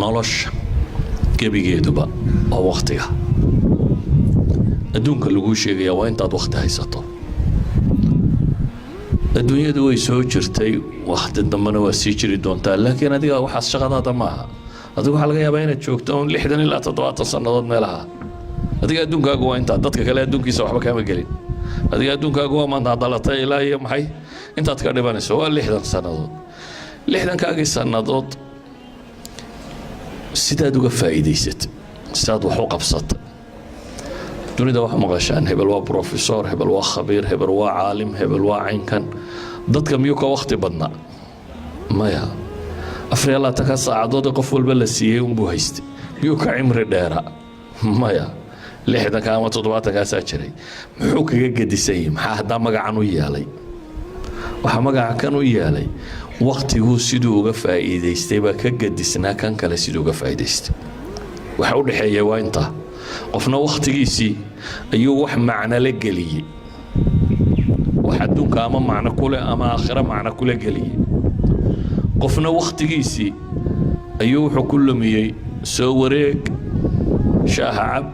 Nolosha gebigeeduba waa waktiga. Adduunka laguu sheegaya waa intaad wakti haysato. Adduunyadu way soo jirtay, wakti dambena waa sii jiri doontaa, laakiin adiga waxaas shaqadaada maaha. Adigu waxaa laga yaabaa inaad joogto un 60 ilaa 70 sannadood meelaha. Adiga adduunkaagu waa intaa, dadka kale adduunkiisa waxba kaama gelin. Adiga adduunkaagu waa maanta dhalatay ilaa iyo maxay intaad ka dhimanayso, waa 60 sannadood. 60-kaagii sannadood sidaad uga faa'iidaysatay, sidaad wax u qabsatay dunida? Wax maqashaan: hebel waa professor, hebel waa khabiir, hebel waa caalim, hebel waa caynkan. Dadka miyuu ka wakti badnaa? Maya. 24-ka saacadood ee qof walba la siiyey unbuu haystay. Miyuu ka cimri dheera? Maya. 60-ka ama 70-kaasaa jiray. Muxuu kaga gedisan yahay? Maxaa haddaa magacan u yeelay? Waxaa magaca kan u yeelay waktiguu siduu uga faa'iidaystay baa ka gedisnaa kan kale siduu uga faa'iidaystay. Waxa u dhexeeya waa intaa: qofna wakhtigiisii ayuu wax macno la geliyey, wax adduunka ama macno kule ama aakhiro macno kule geliyey. Qofna wakhtigiisii ayuu wuxuu ku lumiyey soo wareeg, shaaha cab,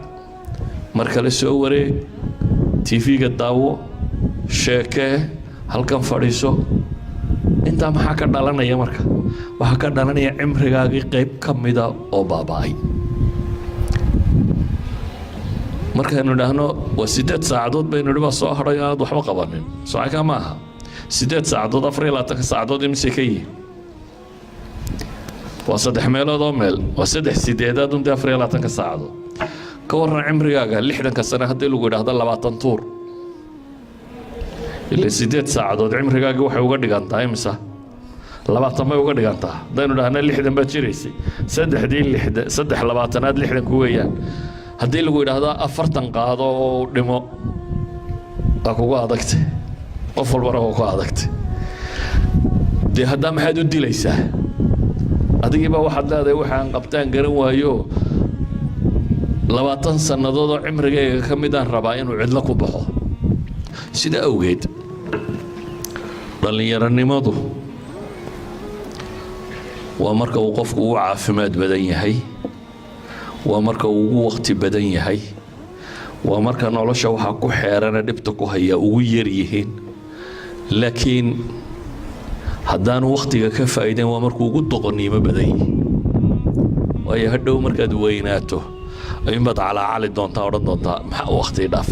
mar kale soo wareeg, TV-ga daawo, sheekee, halkan fadhiiso. Intaa maxaa ka dhalanaya marka? Waxaa ka dhalanaya cimrigaagii qayb ka mida oo baaba'ay. Markaynu idhaahno waa 8 saacadood baynu idhi baa soo hadhay aad waxba qabanin, socakaa ma aha. 8 saacadood 24-ka saacadood imise ka yihin? Waa saddex meelood oo meel, waa saddex sideedaad untii 24-ka saacadood. Ka warran cimrigaaga 60-ka sane haddii lagu idhaahdo 20 tuur? Ila 8 saacadood cimrigaagii waxay uga dhigantaa imisa? 20 bay uga dhigantaa. Haddaynu dhahna 60 baad jiraysay, saddexdii lixdan, saddex labaatanaad 60-ku weeyaan. Haddii lagu idhaahdo 40 qaado oo dhimo, waa kugu adagtay, qof walbana waa ku adagtay. Dee haddaa maxaad u dilaysaa? Adigiiba waxaad leedahay waxaan qabtaan garan waayo, 20 sannadood oo cimrigayga ka midaan rabaa inuu cidlo ku baxo. Sida awgeed dhallinyaronimadu waa marka uu qofku ugu caafimaad badan yahay, waa marka uu ugu waqti badan yahay, waa marka nolosha waxaa ku xeerana dhibta ku haya ugu yar yihiin. Laakiin haddaanu wakhtiga ka faa'iideyn, waa markuu ugu doqonnimo badan yihi, waayo hadhow markaad weynaato ayuunbaad calaacali doontaa, odhan doontaa: "Maxaa waqti dhaafay?"